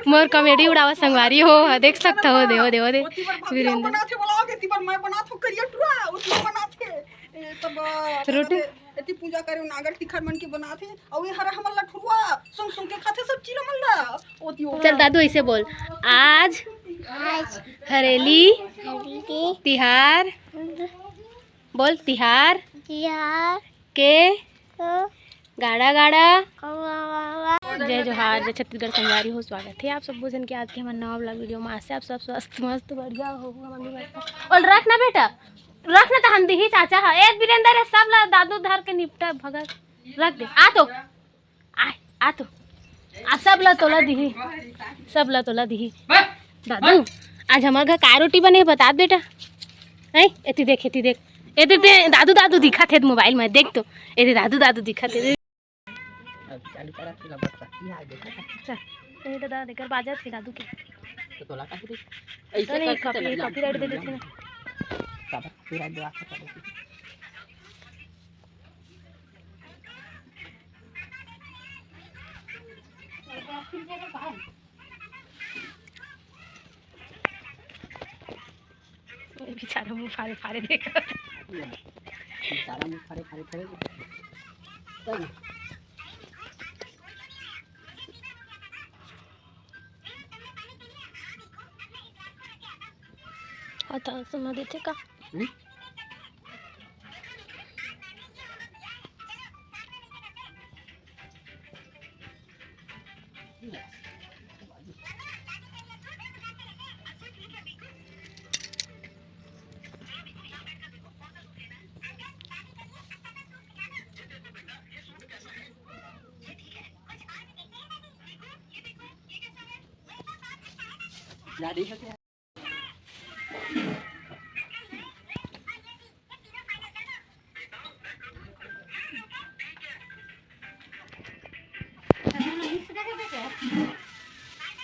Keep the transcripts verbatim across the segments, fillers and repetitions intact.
मोर comedy उड़ावा संगवारी हो, देख सकत हो, देव, देव, दे, ओती बर भाभी वीरेंद्र। बनाथे, बोला के, एती बर मैं बनाथों करिया टुरा, ओती बर बनाथे। ए, तब, अ, रोटी? एती पूजा करे, नागर तिखर मन के बनाथे, अउ ये हरा हमर लठुरवा, सुन सुन के खाथे सब चीला मन ला। ओती ओ चल दादू, ऐसे बोल, आज आज हरेली हल्दी तिहार, बोल, तिहार तिहार के को गाड़ा गाड़ा। जय जोहार, जय छत्तीसगढ़ संगवारी हो, स्वागत है आप सब जन के आज के हमर नवा vlog video में। आशा आप सब स्वस्थ मस्त बढ़िया हो, हमन भी मस्त। और रख ना बेटा, रख ना, तहन दिही चाचा ह। ए वीरेंद्र, ये सब ला दादू धर के निपटा भगत, रख दे। आ तो, आ, आ तो, आ सब ला तोला दिही, सब ला तोला दिही। दादू, आज हमर घर का रोटी बने हे बता बेटा। हैं? एती देख, एती देख, एती दे, दादू, दादू दिखत हे mobile में, देख तो, एती दादू, दादू दिखत हे। अब चालू करा, फिर अब बस की हाल देखा था। चल, ये दादा देकर बाजा थे दादू के। तो तोला काहे दे? तो ऐसे नहीं, करके copy, चला जा। Copyright दे देते ना। बाबा, copyright दे, आपका copyright। बेचारा मुंह फारे फारे देख। बेचारा मुंह फारे फारे करे। आता सुना देते का? हम्म?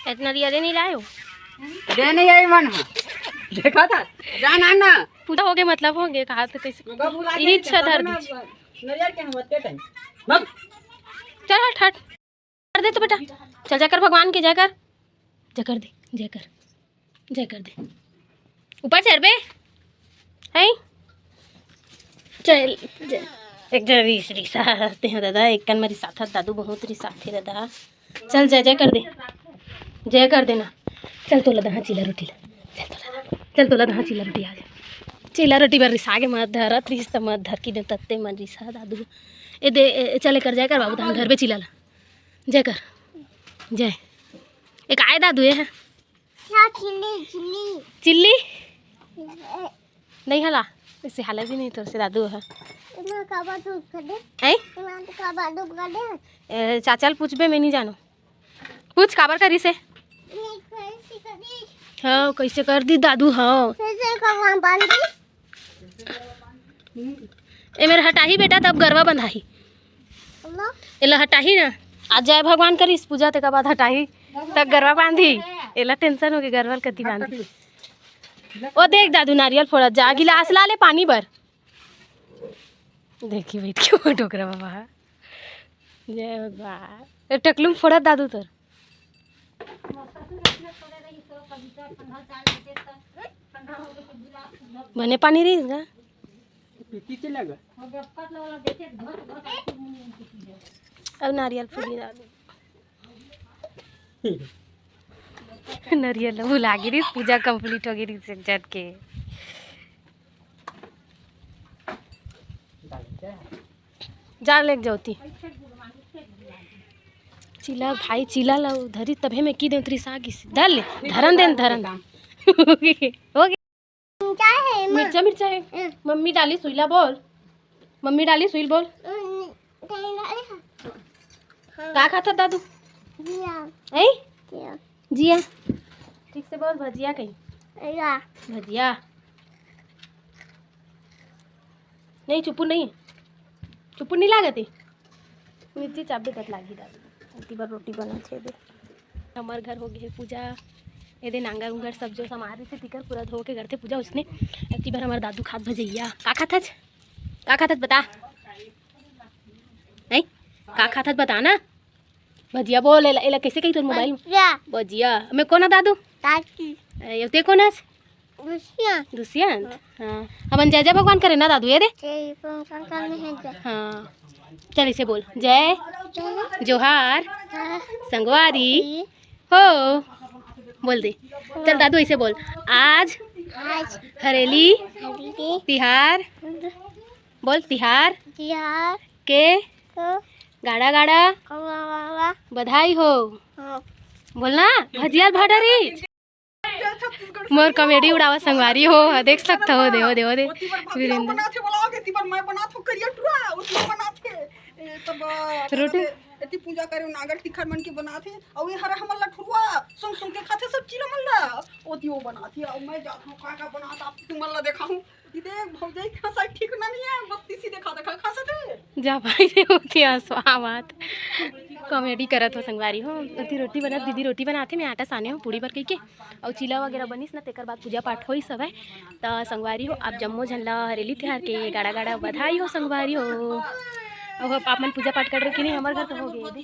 इतना रिया दे नहीं लायो। दे नहीं आई मन। देखा था। जाना ना। पूजा हो गए, मतलब हो गए, कहा तो कैसे? इच्छा धर दी। नरियर के हम अत्ते टाइम। चल हट, हट। कर दे तो बेटा, चल जय कर भगवान के, जय कर, जय कर दे, जय कर, जय कर दे। ऊपर चढ़ बे, हैं? चल, चल। एक जन रिस, रिसाते हैं दादा, एक कन में रिसाथत दादू, बहुत रिसाथे दादा। चल जय जय कर दे, जय कर देना। चल तोला दहा चीला रोटी ला, चल तोला, चल तोला दहा चीला रोटी आ जा। चीला रोटी बर रिसा के मत धरत रिस त मत धर की दे तत्ते मन रिसा दादू। ए दे, ए, चल कर जय कर बाबू, तहन घर पे चीला ला। जय कर, जय। एक आए दादू, ये है। क्या चिल्ली, चिल्ली? चिल्ली? ए, नहीं हला, इसे हाला भी नहीं तोर से दादू है। इतना काबा दूध कर दे। हैं? इतना तो काबा दूध कर दे। ए, चाचा ल पूछबे, मैं नहीं जानों। पूछ, काबर करिस हे? नहीं, कैसे करिस? हाँ, कैसे कर दी दादू, हाँ। कैसे करवा बांधी? ए मेर हटाही बेटा, तब गरवा बंधाही। हेलो? एला हटाही ना। आज जय भगवान करिस पूजा, तेकर बाद हटाही, तब गरवा बांधी। एला tension होगे, गरवा ल कति बांधी। ओ देख दादू, नारियल फोड़त जा, गिलास ला ले पानी बर। देखी बैठ के वो डोकरा बाबा। जय भगवान। ए टकलू म फोड़त दादू तोर। बने पानी रहिस गा। पीती चला गा। अब नारियल फूली दादू। नरियल भुला गे रिहिस, पूजा complete हो गे रिहिस एक झट के। जा लेके जाओ ती। चीला भाई, चीला ला धरी तभे में की दे उतरी साग इस। धर ले, धरन देन, धरन। हो गया। मिर्चा है, माँ। मिर्चा, मिर्चा है। हम्म। मम्मी डाली सुईला बोल। मम्मी डाली सुईला बोल। हम्म, डाली है। हाँ। का खाता दादू? जिया। ऐ? जिया। जिया। ठीक से बोल, भजिया कहीं। या। भजिया। नहीं, चुपुन नहीं। चुपुन नहीं लागत है। मिर्ची चाबे तक लागी दादा। अति बार रोटी बना छे दे। हमर घर हो गए पूजा। ये दे नांगर उंगर सब जो सामान रहिथे, तिकर पूरा धो के करथे पूजा उसने। अति बार हमर दादू खात भजैया। का खात हच? का खात हच बता? नहीं? का खात हच बता ना? भजिया बोल, एला, एला कैसे कही तोर मोबाइल में? भजिया। भजिया। मैं कोन आ दादू? दादी। ए, ते कोन हस? दुष्यंत। दुष्यंत? हाँ। हमन जय जय भगवान करे ना दादू, ये दे। जय भगवान करने हैं जय। हाँ। चल इसे बोल। जय। जय। जोहार। हाँ। संगवारी। जी। हो। बोल दे। चल दादू इसे बोल। आज। आज। हरेली। हरेली। तिहार। बोल तिहार। तिहार। के। तो। गाड़ा गाड़ा। कौवा वावा। बधाई हो। हाँ। बोलना। भजिया भाटा रीच। मोर कॉमेडी उड़ावा संगवारी हो, देख सकत हो, देव, देव, दे। ओती बर भाभी वीरेंद्र। बनाथे, बोला के ती बर मैं बनाथो करिया टुरा, ओती बनाथे। ए, तब, रोटी। एती पूजा करे नागर तिखर मन के बनाथे, अउ ये हरा हमन ला ठुरुआ, सुन सुन के खाथे सब चीला मन ला। ओती वो बनाथे, अउ मैं जाथो का का बनात आप तुमन ला देखाहूं। ई देख भौजाई के हंसाई ठीक ना नहीं है, बत्तीसी देखा देखा खासत है। जा भाई रे, ओती हंसवा बात। कॉमेडी करत हो संगवारी हो। ओती रोटी बनत, दीदी रोटी बनाथे, मैं आटा साने हो पूड़ी बर कहिके। अउ चीला वगैरह बनिस ना, तेकर बाद पूजा पाठ होइस हवय। त संगवारी हो, आप जम्मो झन ला हरेली तिहार के गाड़ा गाड़ा बधाई हो संगवारी हो। अउ आप मन पूजा पाठ कर रहे कि नहीं? हमर घर तो हो गए।